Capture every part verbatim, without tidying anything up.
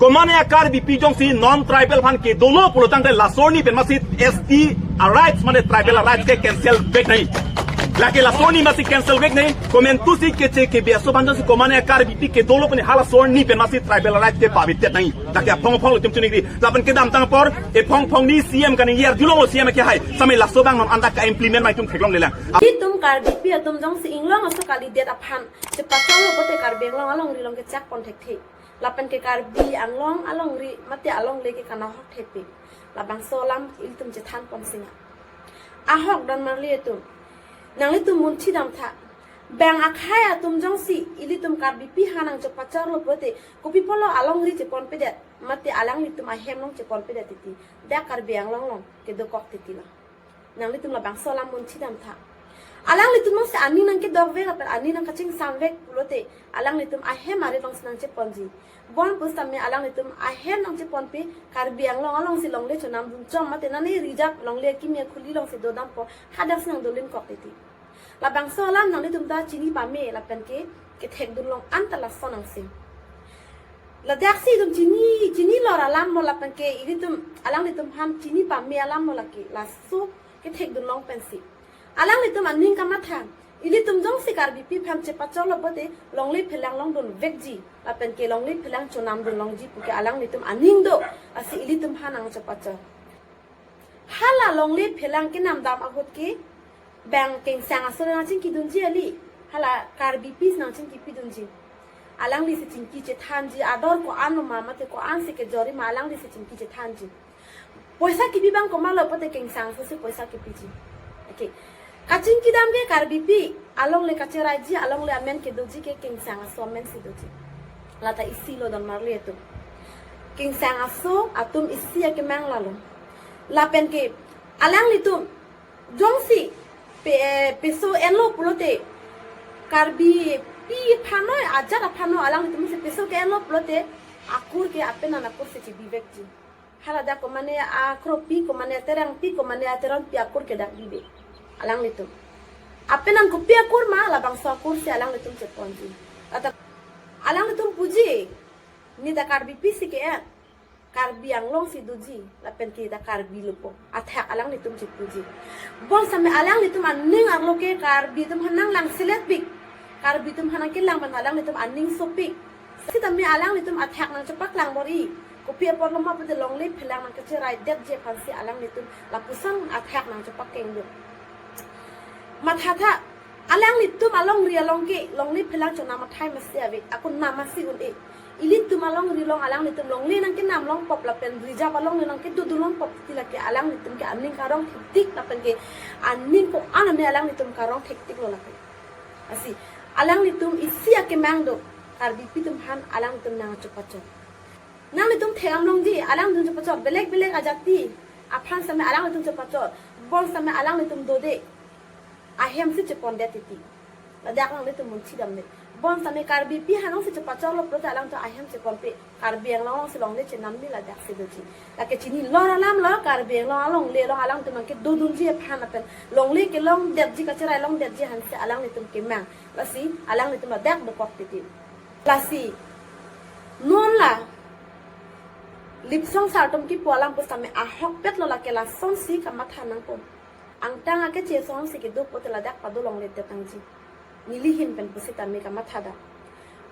Komane a Karbipi jongsi non tribal aphan kedolo pulo tangte laso arni pen masi S T a rights mane tribal a rights ke cancel vek nangji. Lake laso arni masi cancel vek nangji. Komantusi keche kebi aso aphan jongsi komane a Karbipi kedolo pen halaso arni pen masi tribal a rights ke pavitet nangji. Lake aphong aphong lo tim chuningri. Lapen kedamtang apor ephong aphong ni C M kaningje arjulong lo C M ke hai. Sampai laso abang non anta ka implement mai tum theklonglelang. Itum Karbipi atum jongsi inglong aso kalidet aphan chepachorlo pulote Karbi Anglong alongri along kechak pon thekthe. Lapen ke Karbi Anglong alongri mate alongle ke kanahok thepi. Labangso alam ilitum chethan pon singa. Ahok don marli atum. Nanglitum munthi damtha. Bang akhai atum jongsi ilitum Karbipi aphan nangchepachorlo pulote kopi apotlo alongri cheponpedet. Mate alanglitum ahem along cheponpedet titi. Dak Karbi Anglong along kedokok titi lo. Nanglitum labangso alam munthi damtha. Alanglitum alongsi aning nangkedok vek lapen aning nangkachingsam vek pulote alanglitum ahem arit alongsi nangcheponji. Bon pusitame alanglitum ahem nangcheponpe Karbi Anglong alongsi longle chonamdun chom mate nane reserve longle akimi akhuli alongsi dodampo hadaksi nangdolin kok titi. Labangso alam nanglitum ta chini pame lapen ke kethekdun long anta laso nangsi. Ladaksi itum chini, chini lor alam lo lapen ke ilitum alanglitum aphan chini pame alam lo lake laso kethekdun long pensi. Alanglitum aning kamatha. Ilitum jongsi Karbipi aphan chepachorlo pulote longle phelang longdun vekji. Lapen ke longle phelang chonamdun longji puke alanglitum aning do. Lasi ilitum aphan nangchepachor. Hala longle phelang kenam dam ahut ke bang Kengsang aso nangchingkidunji kali. Hala Karbipi nangchingkipidunji. Alanglisi chingki chethanji, ador ko-an ma mate ko-ansi kejor-i ma alanglisi chingki chethanji. Poisa kipi abang komatlo pulote Kengsang asosi poisa kipiji. Okay. Kachingkidam ke Karbipi alongle kacheraiji, alongle amen kedoji ke Kengsang aso amensi doji. Lata isi lo don marli atum. Kengsang aso atum isi akemang lalo. Lapen ke alanglitum jongsi pe, eh, peso enlo pulote Karbipi aphan noi, ajat aphan noi, alanglitumsi peso ke enlo pulote akur ke apenan akursi chibivekji. Hala dak komane a Kropi, komane a Terangpi, komane a Teronpi akur ke dak bibe. Alanglitum. Apenan kopi akur ma, labangso akursi alanglitum cheponji. Lata alanglitum puji, ne ta Karbipi si ke-en. Karbi Anglong si doji, lapen ke ta Karbi lopo. Athak alanglitum chepuji. Bon sitame alanglitum aning arlo ke Karbi atum aphan nanglangselet pik. Karbi atum aphan nangkelang pen alanglitum aning sopik. Sitame alanglitum athak nangchepaklang bor-i. Kopi apotlo ma pulote longle phelang nangkacheraidetji aphansi alanglitum lapuson athak nangchepakengdun. Mathatha, alanglitum alongri along ke longle phelang chonam athai masi ave, ako nam masi un-e. Ilitum alongri along alanglitum longle nangkenam longpop lapen reserve alongle nangkedodun longpop titi lake alanglitum ke aning karong thektik lapen ke aning ko-an ame alanglitum karong thektik lo lake. Lasi alanglitum isi akemang do, Karbipi atum aphan alanglitum nangchepachor. Nanglitum thekdam longji, alanglitum chepachor, belek belek ajati aphan sitame alanglitum chepachor, bon sitame alanglitum dode, ahemsi chepondet titi. Ladak nanglitum munthi damde. Bon sitame Karbipi aphan alongsi chepachorlo pulote alangtum ahem cheponpe, Karbi Anglong alongsi longle chenamde ladaksi doji. Lake chini lor alam lo, Karbi Anglong alongle along alangtum nangkedodunji aphan lapen longle kelongdetji, kacherai longdetji aphansi alanglitum kemang. Lasi alanglitum ladak dokok titi. Lasi non la Lipsong sar atum kipu alam pusitame ahokpet lo lake lasonsi kamatha nangpo. Angtang akeche asonsi kedo pulote ladak pado longledet nangji. Neli ahin pen pusitame kamatha dam.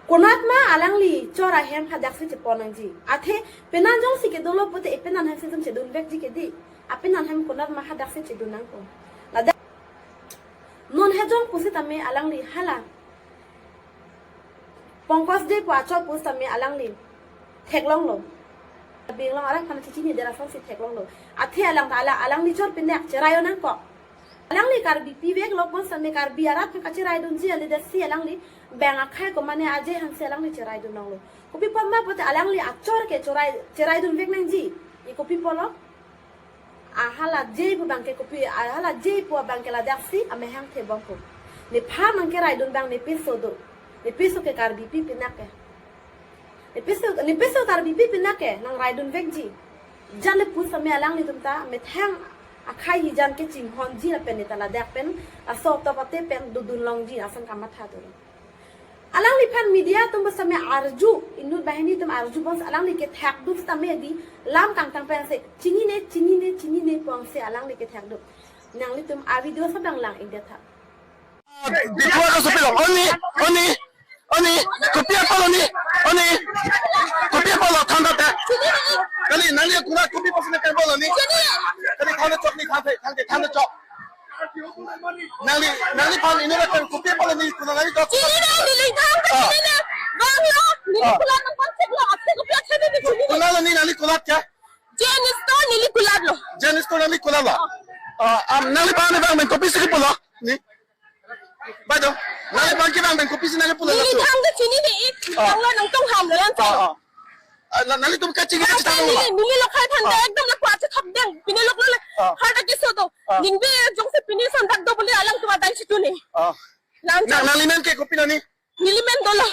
Konat ma alangli chor ahem hadaksi chepon nangji. Athe penan jongsi kedolo pulote epenan ahemsi itum chedun vekji kedi. Apenan ahem konat ma hadaksi chedun nangpo. Ladak non hejong pusitame alangli hala Pankaj Dey pu achor pusitame alangli theklonglo. Karbi Anglong arat aphan chechinidet asonsi theklonglo. Athe alang ta ala alangli chor pinek cherai nangkok. Alangli Karbipi vek lo, bon sitame Karbi arat aphan kacheraidunji kalidet si alangli bang akhai komane aje aphansi alangli cheraidun longlo. Kopi apot ma pulote alangli achor ke cherai, cheraidun vek nangji. E kopi apotlo? Ahala je pu abang ke kopi, ahala je pu abang ke ladaksi amahang thebom pu. Nephan nangkeraidun abang nepeso do. Nepeso ke Karbipi pinak ke. Nepeso, nepeso Karbipi pinak ke nangraidun vekji. Jan le pusitame alanglitum ta methang akhai hijan kechinghonji lapen ne ta ladak pen laso top ate pen dodun longji ason kamatha do. Alangliphan media atum pusitame arju, inut banghini atum arjubom, alangli kethakduk sitame di lam kangtang pensi chinine, chinine, chinine pusi alangli kethakduk. Nanglitum a-video asabang lang-ingdet tha. Diphu adoso pilong. Oni, oni, oni, kopi apotlo ni, oni, kopi apotlo, than tha te. Kali, nangli kulat kopi pusi nangkang apotlo ni. Kali, than chok ni, than, than, than chok. Nangli, nangliphan inut atum kopi apotlo ni, kulat nangli chok. Chinine, neli than ke, ah, chinine. Bang lo, neli, ah, kulat nangpangchek lo, aphi kopi achai ni chinine. Kunat lo ni nangli kulat ke? Jane Store neli kulat lo. Jane Store nangli kulat lo. Ah, am, nangliphan vang pen kopisi kepilo ni? Bado, nangliphan kevang pen kopisi nangkepilo? Neli than ke chinine, ah, bang lo nangtong ham lo yan. Ah, ah. Ah, na, nanglitum kachingki chethan lo ma? Neli, neli lokhai than ke, ah, ekdom la kuat chethan deng. Pine lok lo le. Ah. Har ta keso do. Ah. Ningve jongsi pine santak do bole alangtum adai situ ni. Ah. Lang nang, chan. Nangli men ke kopilo ni? Neli men dolo.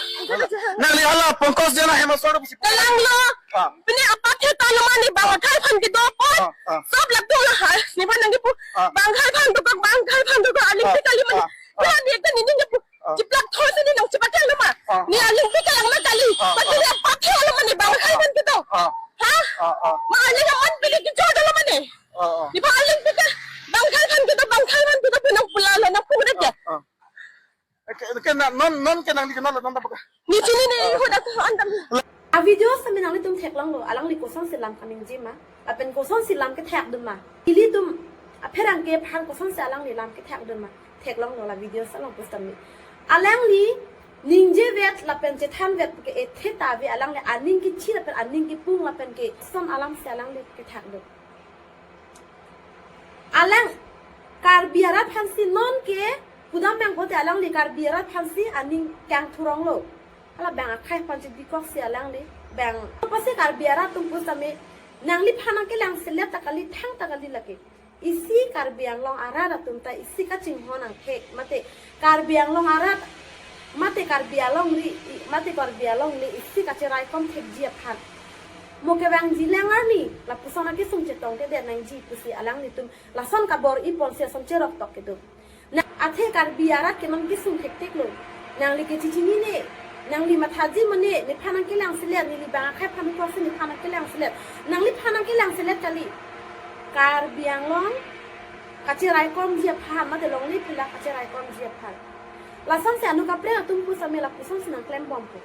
Nangli hala Pankaj Jena, Hema Sor pusi. Kalang lo. Ah. Pine apathe ta lo mane bang, ah, akhai aphan kedo apot. Ah, ah. Sob latum lo ha. Nephan nangkipu. Ah. Bang akhai aphan dokok, bang akhai aphan dokok. Aling, ah, pi kali mane. Ah, ah. Pura ni ekta nini nangkipu. Ah. Chiplak thor si ni nangchipaklang lo ma. Ah. Ni aling pi kalang ma kali. Ah, pati, ah, ni apathe lo mane bang, ah, akhai aphan kedo. Ah. Ha? Ah, ah. Ma aling aman pili kicho dolo mane. Ah, ah. Nephan aling pi ka bang akhai aphan kedo, bang akhai aphan kedo pi nangpu la lo, nangpu re ke. Ah, ah. Oke, oke, na, non, non ke nangli ke non, non ta baka. Ni chinine, ah, ihu dak on tam. A-video sitame nanglitum theklonglo, alangli kosonsi lam kaningje ma, lapen kosonsi lam kethakdun ma. Ilitum apherangke aphan kosonsi alangli lam kethakdun ma, theklonglo la video sitame pusitame. Alangli ningjevet lapen chethanvet ke ethe ta ave, alangli aning kechi lapen aning kepung lapen ke son alamsi alangli kethakdun. Alang Karbi arat aphansi non ke pudam bang pote alangli Karbi arat aphansi aning kangthurong lo. Hala bang akhai aphan chedikoksi alangli bang. Apotsi Karbi arat atum pusitame nangliphan nangkelangselet ta kali, thangta kali lake. Isi Karbi Anglong arat atum ta isi kachinghon angthek mate Karbi Anglong arat, mate Karbi alongri, i-, mate Karbi alongle isi kacheraikom thekji aphan. Mo kevangji lang arni, lapuson akesung chetongkedet nangji pusi alanglitum lason kabor-i ponsi ason cheroktok kedo. Na athe Karbi arat ke non kesung thekthek lo. Nangli ke chichinine, nangli mathaji mane, nephan nangkelangselet, neli bang akhai aphan koksi nephan nangkelangselet. Nangliphan nangkelangselet kali. Karbi Anglong kacheraikomji aphan, mate longle phila kacheraikomji aphan. Lasonsi anu kaprek atum pusitame lapusonsi nangklembompo.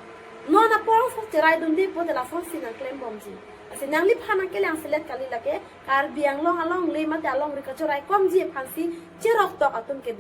Non apor so cheraidunde pote lasonsi nangklembomji. Lasi nangliphan nangkelangselet kali lake Karbi Anglong alongle mate alongri kacheraikomji aphansi cheroktok atum ke